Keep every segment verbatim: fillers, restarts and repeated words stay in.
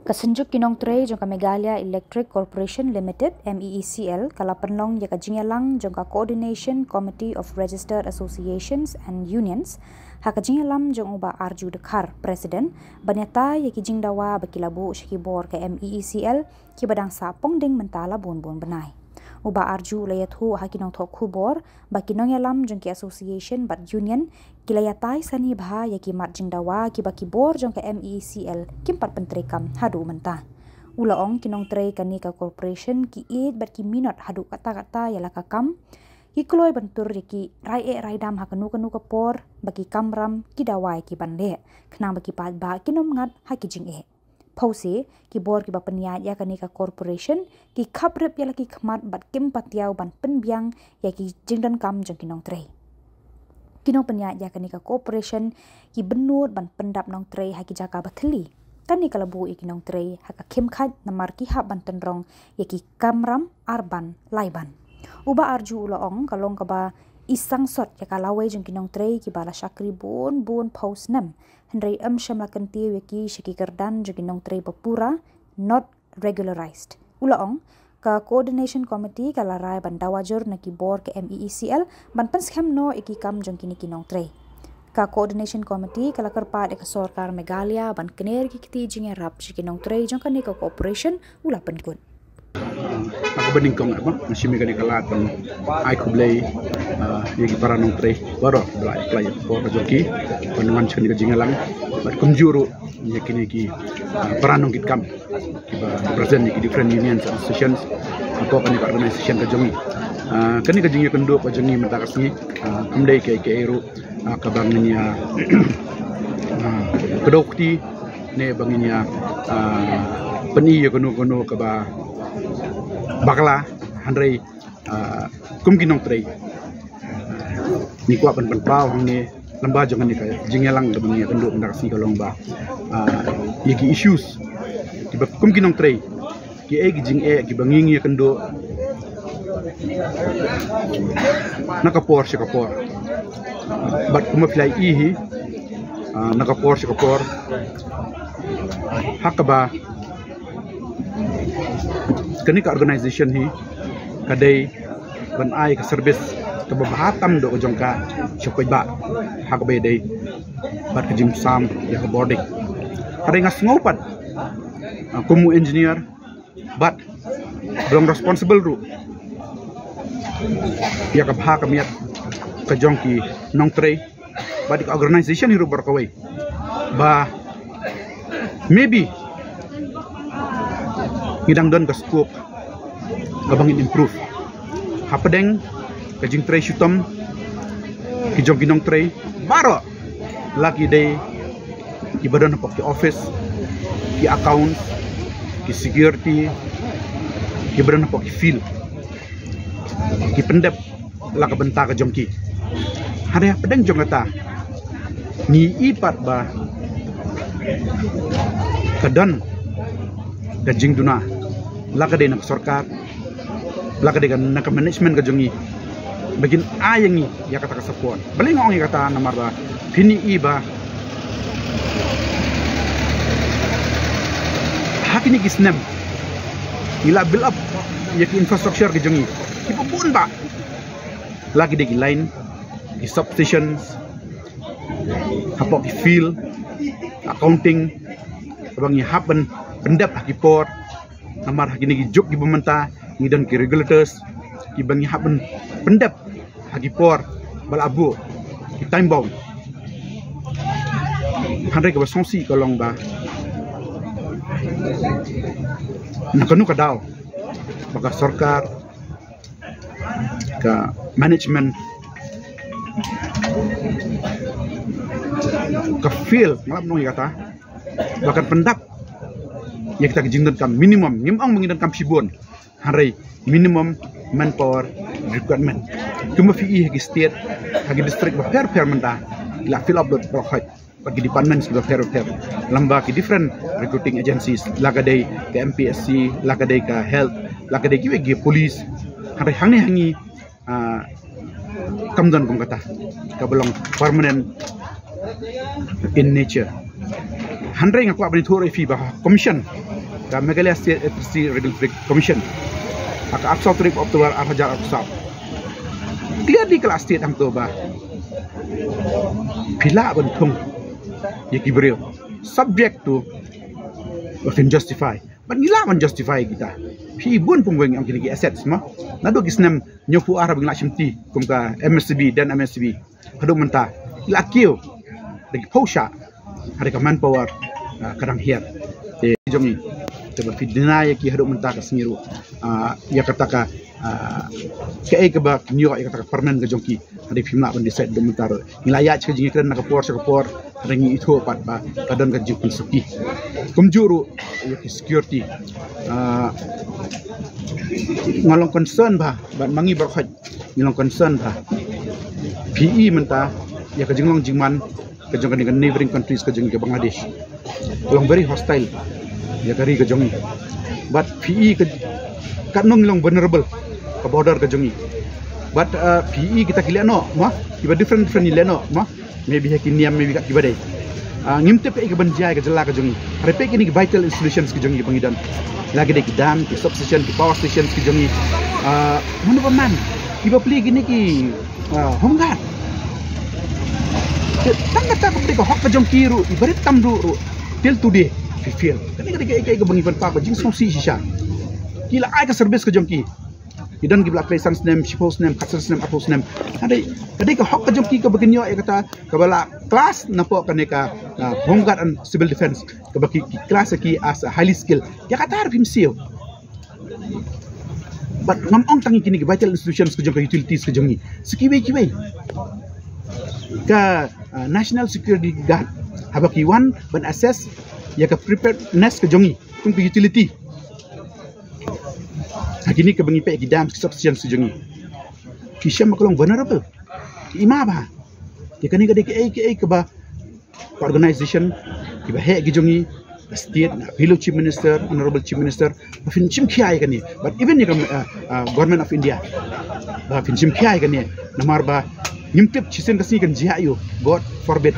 Ka Synjuk ki Nongtrei jong ka Meghalaya Electric Corporation Limited, M E E C L, ka la pynlong ïa ka jingïalang jong ka Coordination Committee of Registered Associations and Unions ha ka jingïalam jong u Bah Arju Dkhar, President, ban ïatai ïa ki jingdawa ba ki la buh sha ki bor ka M E E C L kiba dang sah pongding mynta la bun bun bnai. U Bah Arju u la ïathuh ha ki nongthoh khubor ba ki nongïalam jong ki association bad union ki la ïatai sani bha ïa ki mat jingdawa kiba ki bor jong ka M E E C L kim pat pyntreikam haduh mynta. U la ong ki nongtrei kane ka corporation ki ïeit bad ki minot haduh katta katta ïa la ka kam, ki kloi ban tur ïa ki rai eh rai dam ha kano kano ka por ba ki kamram ki dawa ïa ki ban leh, khnang ba ki paidbah kin ym ngat ha ki jingeh. Phewse, ki bor kiba pynïaid ïa kane ka corporation ki khaprip ïa la ki khmat bad kim pat ïaw ban pynbiang ïa ki jingdonkam jong ki nongtrei. Ki nongpynïaid ïa kane ka corporation ki bynnud ban pyndap nongtrei ha ki jaka ba thylli. Kane ka la buh ïa ki nongtrei ha ka khim khait namar ki hap ban tynrong ïa ki kamram ar ban lai ban. U Bah Arju u la ong ka long kaba i sangsot ïa ka lawei jong ki nongtrei kiba la shakri bun bun phew snem, hynrei ym shym la kyntiew ïa ki sha ki kyrdan jong ki nongtrei ba pura, not regularized. U la ong ka Coordination Committee ka la rai ban dawa jur na ki bor ka M E E C L ban pynskhem noh ïa ki kam jong kine ki nongtrei. Ka Coordination Committee ka la kyrpad ïa ka sorkar Meghalaya ban kner ki kti jingïarap sha ki nongtrei jong kane ka corporation, u la pynkut. Aku bening kong apa, masih mega ni kalat kan. Ai khublei, ah, ïa ki para nongtrei baroh ba la apply ïa ka por ka jong ki ban wan sha kane ka jingïalang. Bad kumjuh ruh ïa kine ki, ah, para nongkitkam kiba represent ïa ki different unions and associations hapoh kane ka organization ka jong ngi. Ah, kane ka jingïakynduh ka jong ngi mynta ka sngi, ah, kam dei kaei kaei ruh, ah, kaba ngin ïa, ah, kdew kti ne ba ngin ïa, ah, pyni ïa kano kano kaba bakla, hynrei, ah, kum ki nongtrei ngi kwah ban pynpaw hangne lyngba jong kane ka jingïalang kaba ngi ïakynduh mynta ka sngi ka long ba, ah, ïa ki issues kiba kum ki nongtrei, kiei ki jingeh kiba ngi ngi ïakynduh na ka por sha ka por. Bad kumba phi la ïohi hi, ah, na ka por sha ka por, ha kaba kane ka organization hi ka dei ban ai ka service kaba bha tam doh ka jong ka sha paidbah, ha kaba ïadei bad ka jingsam ïa ka bording. Hynrei nga sngew pat, ah, kum u engineer, bad ba long responsible ruh ïa ka bha ka miat ka jong ki nongtrei bad ka organization hi ruh baroh kawei, ba maybe ngi dang don ka scope kaba ngin improve hapdeng ka jingtrei shitom ki jong ki nongtrei baroh, la ki dei kiba don hapoh ki office, ki accounts, ki security, kiba don hapoh ki field, ki pyndep la ka bynta ka jong ki. Hynrei hapdeng jong kata ngi i pat ba ka don ka jingduna, la ka dei na ka sorkar, la ka dei ka, na ka management ka jong ngi, ba kin ai ïa ngi ïa kata ka support. Balei nga ong ïa kata? Namar ba phin i ba ha kine ki snem ngi la build up ïa ki infrastructure ki jong ngi kiba bun bah, la ki dei ki line, ki substations, hapoh ki field, accounting, kaba ngi hap ban pyndep ha ki por. Namar ha kine ki juk kiba mynta ngi don ki regulators kiba ngi hap ban pyndep ha ki por ba la buh, ki time bound. Hynrei kaba sngewsih ka long ba na kano ka daw ba ka sorkar, ka management ka fail, nga lah ban ong ïa kata, ba kan pyndap ïa kita ki jingdonkam minimum, ngim ong ba ngi donkam shibun, hynrei minimum manpower requirement. Kumba phi i ha ki state, ha ki district bapher bapher mynta ki la fill up lut baroh khoit bad ki departments kiba pher bapher, lyngba ki different recruiting agencies, la ka dei ka M P S C, la ka dei ka health, la ka dei kiwei ki police. Hynrei hangne ha ngi, ah, kam don kum kata kaba long permanent in nature. Hynrei nga kwah ban ïathuh ruh ïa phi ba commission, ka Meghalaya State Electricity Regulatory Commission, ha ka arphew saw tarik October arhajar arphew saw, clearly ka la state hangto ba phi lah ban thung ïa ki briew, subject to ba phin justify. Bad ngi lah ban justify kita. Phi bun pynweng ong kine ki assets ma. Naduh ki snem hynñiewphew ar ba ngi la shimti kum ka M S B, then M S B, haduh mynta la kiew da ki phew shah, ha ka manpower, ah, ka dang hiar. Te jong ngi, te ba phi deny ïa ki haduh mynta ka sngi ruh, ah, ïa kata ka, ah, kaei kaba kin ïoh ïa kata ka permanent ka jong ki. Hynrei phim lah ban decide haduh mynta ruh. Ngi la ïaid sha ka jingïakren na ka por sha ka por, hynrei ngi ithuh pat ba ka don ka jingpynsuki. Kumjuh ruh ïa ki security, ah, nga long concern ba, bad ma ngi baroh khoit ngi long concern ba phi i mynta ïa ka jinglong jingman ka jong kane ka neighboring countries ka jong ka Bangladesh ka long very hostile ïa ka ri ka jong ngi. Bad phi i ka, katno ngi long vulnerable ka border ka jong ngi. Bad, uh, phi i kita ki lehnoh ma, kiba different different ki lehnoh ma. Maybe ha ki niam, maybe kat kiba dei. Ah, ngim tip kaei kaban jia ïa ka jylla ka jong ngi. Hynrei peit kine ki vital institutions ki jong ngi ba ngi don. La ki dei ki dam, ki substation, ki power stations ki jong ngi. Ah, mano ba man? Kiba plie kine ki, ah, home guard. Te tang kata kaba dei ka hok ka jong ki ruh, i barit tam ruh ruh, till today phi fail. Kane ka dei kaei kaei kaba ngi pynpaw ka jingsngewsih shisha. Ki la ai ka service ka jong ki. Ki don kiba la trei san snem, shiphew snem, khatsan snem, arphew snem. Ka dei, ka dei ka hok ka jong ki kaba kin ïoh ïa kata, kaba la class napoh kane ka, ah, Home Guard and Civil Defence, kaba ki, ki class ïa ki as a highly skilled. Ïa kata ruh phim siew. Bad ngam ong tang ïa kine ki vital institutions ka jong ka utilities ka jong ngi. Sa kiwei kiwei. Ka, ah, National Security Guard, haba ki wan ban assess ïa ka preparedness ka jong ngi kum ka utility. Ha kine kaba ngi peit ki dams, ki substations ki jong ngi, ki shem ba ka long vulnerable. Ki ima bha. Te kane ka dei kaei kaei kaba ka organization, kiba heh ki jong ngi, ka state, na phi Chief Minister, Honorable Chief Minister, ba phin shim khia ïa kane. But even ïa ka, uh, uh, Government of India, ba phin shim khia ïa kane. Namar ba ngim tip shisien ka sngi kan jia ïa u, God forbid.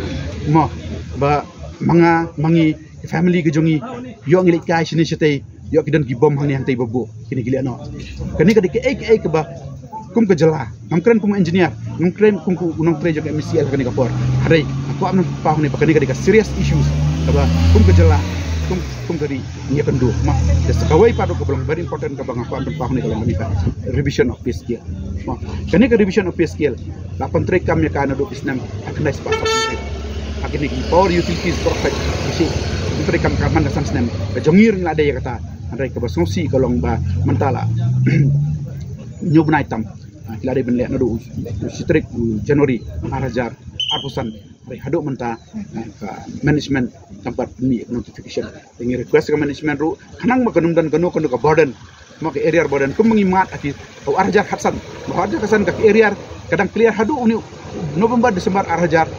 Mo, ba ma nga, ma ngi, ki family ki jong ngi, ïoh ngi leit kai shane shatei, ïoh ki don ki bom hangne hangtei ba buh kine ki lehnoh. Kane ka dei kaei kaei kaba kum ka jylla, ngam kren kum engineer, ngam kren kum u nongtrei jong ka M E C L ha kane ka por. Hynrei nga kwah ban pynpaw hangne ba kane ka dei ka serious issues kaba kum ka jylla, kum, kum ka ri ngi ïakynduh. Ma, te sa kawei pat ruh kaba long very important kaba nga kwah ban pynpaw hangne ka long kane ka revision of pay scale. Ma, kane ka revision of pay scale la pyntreikam ïa ka naduh ki snem ha khyndai spah saw phew. Ha kine ki power utilities baroh pat ki shu pyntreikam ka man ka san snem. Ka jong ngi ruh ngi la dei ïa kata. Hynrei kaba sngewsih ka long ba mynta la hynñiew bnai tam, ah, ki la dei ban leh naduh u, u shi tarik u January arhajar arphew san. Hynrei haduh mynta, ah, ka management kam pat mih notification. Te ngi request ka management ruh khnang ba kan ym don kano kano ka burden. Mo, ka arrear burden kum ma ngi mad ha ki, u arhajar khatsan. Mo, arhajar khatsan ka arrear ka dang clear haduh une u November, December arhajar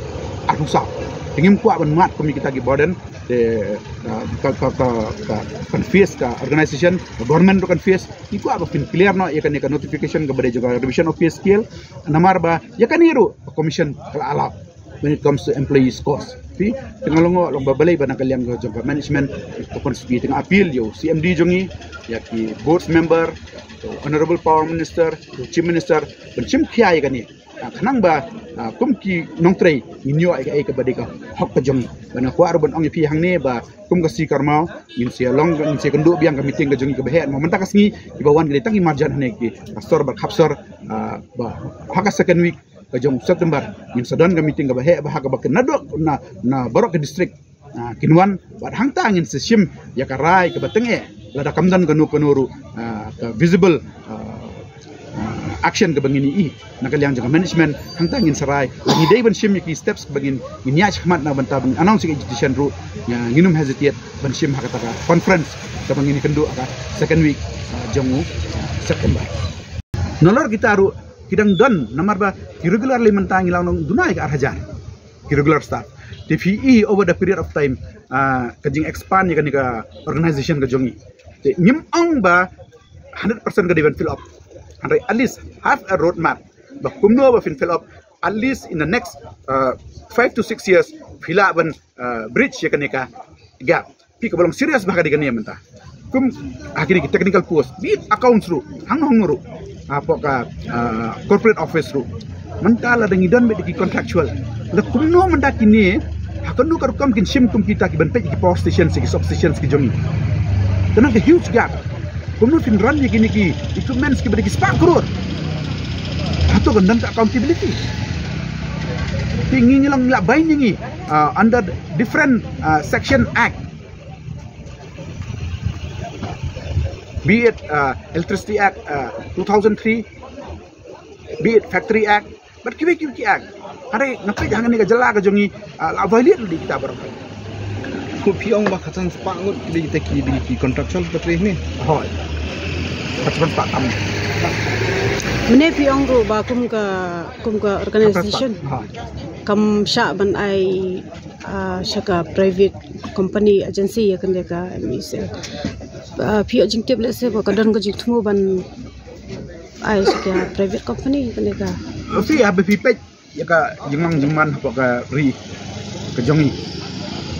arphew saw. Te ngim kwah ban mad kum ïa kita ki burden. Te, uh, ka, ka, ka, ka kan face ka organization, ka government ruh kan face. Ngi kwah ba phin clear noh ïa kane ka notification kaba dei jong ka revision of pay scale. Namar ba ïa kane ruh ka commission ka la allow when it comes to employees cost. Phi, te nga long, long ba balei ba na ka liang jong ka management, ka constituency, te nga appeal ïa u C M D jong ngi, ïa ki board member, u Honorable Power Minister, u Chief Minister, ban shim khia ïa kane. Ah, khnang ba, ah, kum ki nongtrei ngin ïoh ïa kaei kaba dei ka hok ka jong ngi. Bad nga kwah ruh ban ong ïa phi hangne ba kum ka sngi kaba mut ngin sa long, ngin sa kynduh biang ka meeting ka jong ngi kaba heh. Mo, mynta ka sngi kiba wan ki dei tang ki marjan hangne ki pastor bad khapsor, ah, ba ha ka second week ka jong September ngin sa don ka meeting kaba heh, ba ha kaba kin naduh na, na baroh ka district, ah, kin wan, bad hangta ngin sa shim ïa ka rai kaba tyngeh. Lada kam don kano kano ruh, ah, ka visible, ah, ah, action kaba ngin ïohi na ka liang jong ka management, hangta ngin sa rai. Ngi dei ban shim ïa ki steps kaba ngin, ngin ïaid shakhmat na bynta ban announce ïa ka agitation ruh. Ïa, ngin ym hesitate ban shim ha kata ka conference kaba ngin ïakynduh ha ka second week, ah, jong u, ah, September. Nalor kita ruh ki dang don, namar ba ki regularly mynta ngi la long duna ïa ka arhajar ki regular staff. Te phi i over the period of time, ah, ka jing expand ïa kane ka organization ka jong ngi. Te ngim ong ba hundred percent ka dei ban fill up. Hynrei at least have a road map ba kumno ba phin fill up, at least in the next, ah, five to six years phi lah ban, ah, bridge ïa kane ka gap. Phi kaba long serious bha ka dei kane mynta. Kum ha kine ki technical post, be it accounts ruh, hangno hangno ruh, hapoh ka, ah, corporate office ruh. Mynta lada ngi don beit ki contractual, la kumno mynta kine, ha kano ka rukom kin shim kum kita kiban peit ki power station, ki substation ki jong ngi? Kane ka huge gap. Kumno phin run ïa kine ki equipments kiba dei ki spah klur? Hato kan don ka accountability? Te ngi, ngi long la binding ngi, ah, under different, ah, section act, be it, uh, Electricity Act, uh, two thousand three, be it Factory Act, bad kiwei kiwei ki act. Hynrei nga peit hangne ka jylla ka jong ngi, uh, la violate lade kita baroh. Ko phi ong ba khatsan spah ngut ki dei kita ki, dei ki contractual secretary ne? Hooid. Khatsan spah tam. Mynne phi ong ruh ba kum ka, kum ka organization, hooid, kam shah ban ai, ah, sha ka private company agency ïa kane ka M E C L. Ah, phi ïoh jingtip lehse ba ka don ka jingthmu ban ai sha ka private company ïa kane ka? Phi, haba phi peit ïa ka jinglong jingman hapoh ka ri ka jong ngi,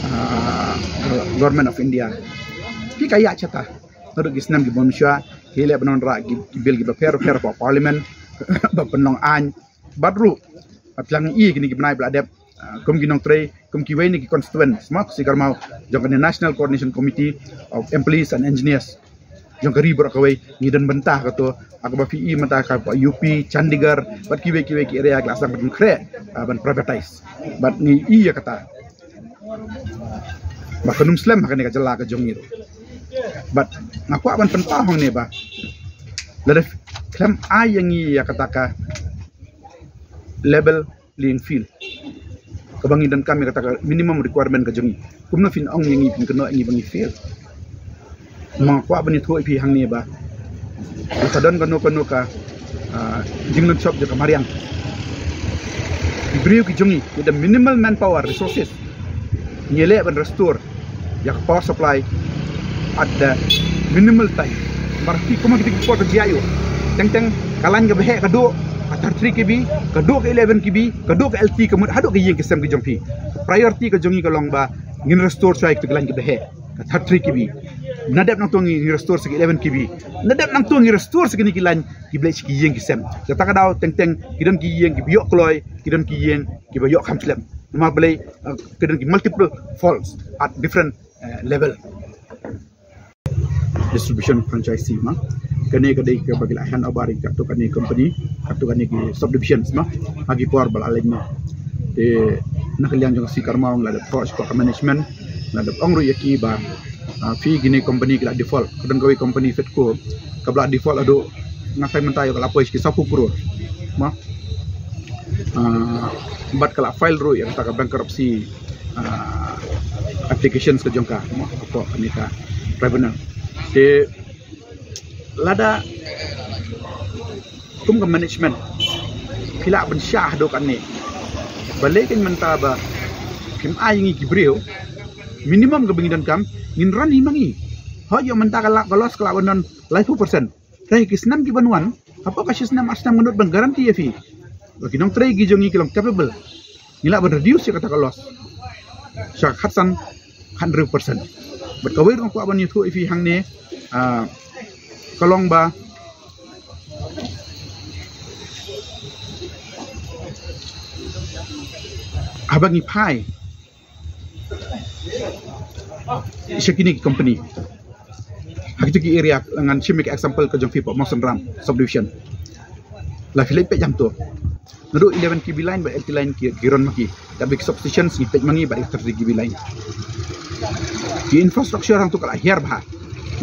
ah, Government of India, phi ka ïa chata naduh ki snem ki bym shuwa, ki leh ban wanrah ki, ki bill kiba pher pher hapoh Parliament ba pynlong aiñ. Bad ruh, ah, tang ïa kine ki bnai ba la dep, ah, kum ki nongtrei, kum kiwei na ki constituents, ma, ka sngi ka rmau jong kane National Coordination Committee of Employees and Engineers jong ka ri baroh kawei, ngi don bynta ha kato. Ha kaba phi i mynta ka U P, Chandigarh, bad kiwei kiwei ki area ki la sdang ban khreh, ah, ban privatize. Bad ngi i ïa kata ba kan ym slem ha kane ka jylla ka jong ngi ruh. Bad nga kwah ban pynpaw hangne ba lada khlem ai ïa ngi ïa kata ka level playing field kaba ngi donkam ïa kata ka minimum requirement ka jong ngi, kumno phin ong ïa ngi, phin kynnoh ïa ngi ba ngi fail? Ma nga kwah ban ïathuh ïa phi hangne ba lada don kano kano ka, ah, jinglynshop jong ka mariang, ki briew ki jong ngi with the minimal manpower resources, ngi leh ban restore ïa ka power supply at the minimal time. Namar phi, kum ha kita ki por ka jia ïoh, teng teng ka line kaba heh ka duh, ka thirty-three K V, ka duh ka eleven K V, ka duh ka L T, ka mut haduh ka ïing ka sem ka jong phi. Priority ka jong ngi ka long ba ngin restore shuwa ïa kita ki line kiba heh, ka thirty-three K V. Nadep nangto ngi restore sha ka eleven K V. Nadep nangto ngi restore sha kine ki line kiba leit sha ki ïing ki sem. Kata ka daw teng teng ki don ki ïing kiba ïoh kloi, ki don ki ïing kiba ïoh kham slem. Namar balei, eh, ki don ki multiple faults at different, eh, level. Distribution franchise, ma, kane ka dei kaba ki la hand over ïa katto katne company, katto katne ki subdivisions, ma, ha ki por ba la leit noh. Te na ka liang jong ka sngi ka rmau nga la dep thoh sha ka management, nga la dep ong ruh ïa ki ba, ah, phi, kine company ki la default. Ka don kawei company Fedco kaba la default haduh, nga tharai mynta ïoh ka la poi sha ki sawphew klur, ma. Ah, bad ka la file ruh ïa kata ka bankruptcy, ah, applications ka jong ka, ma, hapoh kane ka tribunal. Te lada kum ka management phi lah ban shah haduh katne, balei kein mynta ba phim ai ngi ki briew, minimum kaba ngi donkam, ngin run hi ma ngi. Hooid, ïoh mynta ka la, ka loss ka lah ban don laiphew percent. Te ha ki snem ki ban wan, hapoh ka shi snem ar snem, nga nud ban guarantee ïa phi ba ki nongtrei ki jong ngi ki long capable. Ngi lah ban reduce ïa kata ka loss sha khatsan, khathynriew percent. Bad kawei ruh nga kwah ban ïathuh ïa phi hangne, ah, ka long ba haba ngi phai sha kine ki company ha kito ki area, ngan shim ïa ka example ka jong phi hapoh Mawsynram subdivision. La phi leit peit jam to, naduh eleven K V line bad L T line ki, ki run ma ki. Bad ki substations ngi peit ma ngi bad ki thirty K V line. Ki infrastructure hangto ka la hiar bha.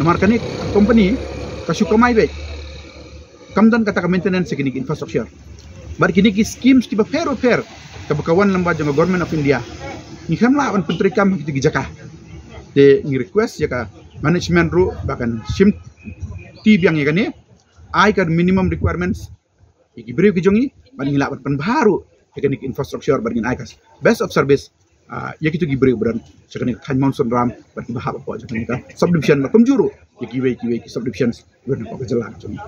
Namar kane company ka shu kamai beit, kam don kata ka maintenance ïa kine ki infrastructure. Bad kine ki schemes kiba pher ba pher kaba ka wan lyngba jong ka Government of India, ngi khlem lah ban pyntreikam ha kito ki jaka. Te ngi request ïa ka management ruh ba kan shim ti biang ïa kane, ai ka minimum requirements ïa ki briew ki jong ngi, bad ngi lah ban pynbha ruh ïa kane ka infrastructure, bad ngin ai ka best of service, ah, ïa kito ki briew ba don sha kane ka thaiñ Mawsynram bad kiba hap hapoh jong kane ka subdivision, bad kumjuh ruh ïa kiwei kiwei ki subdivisions ba don hapoh ka jylla ka jong ngi.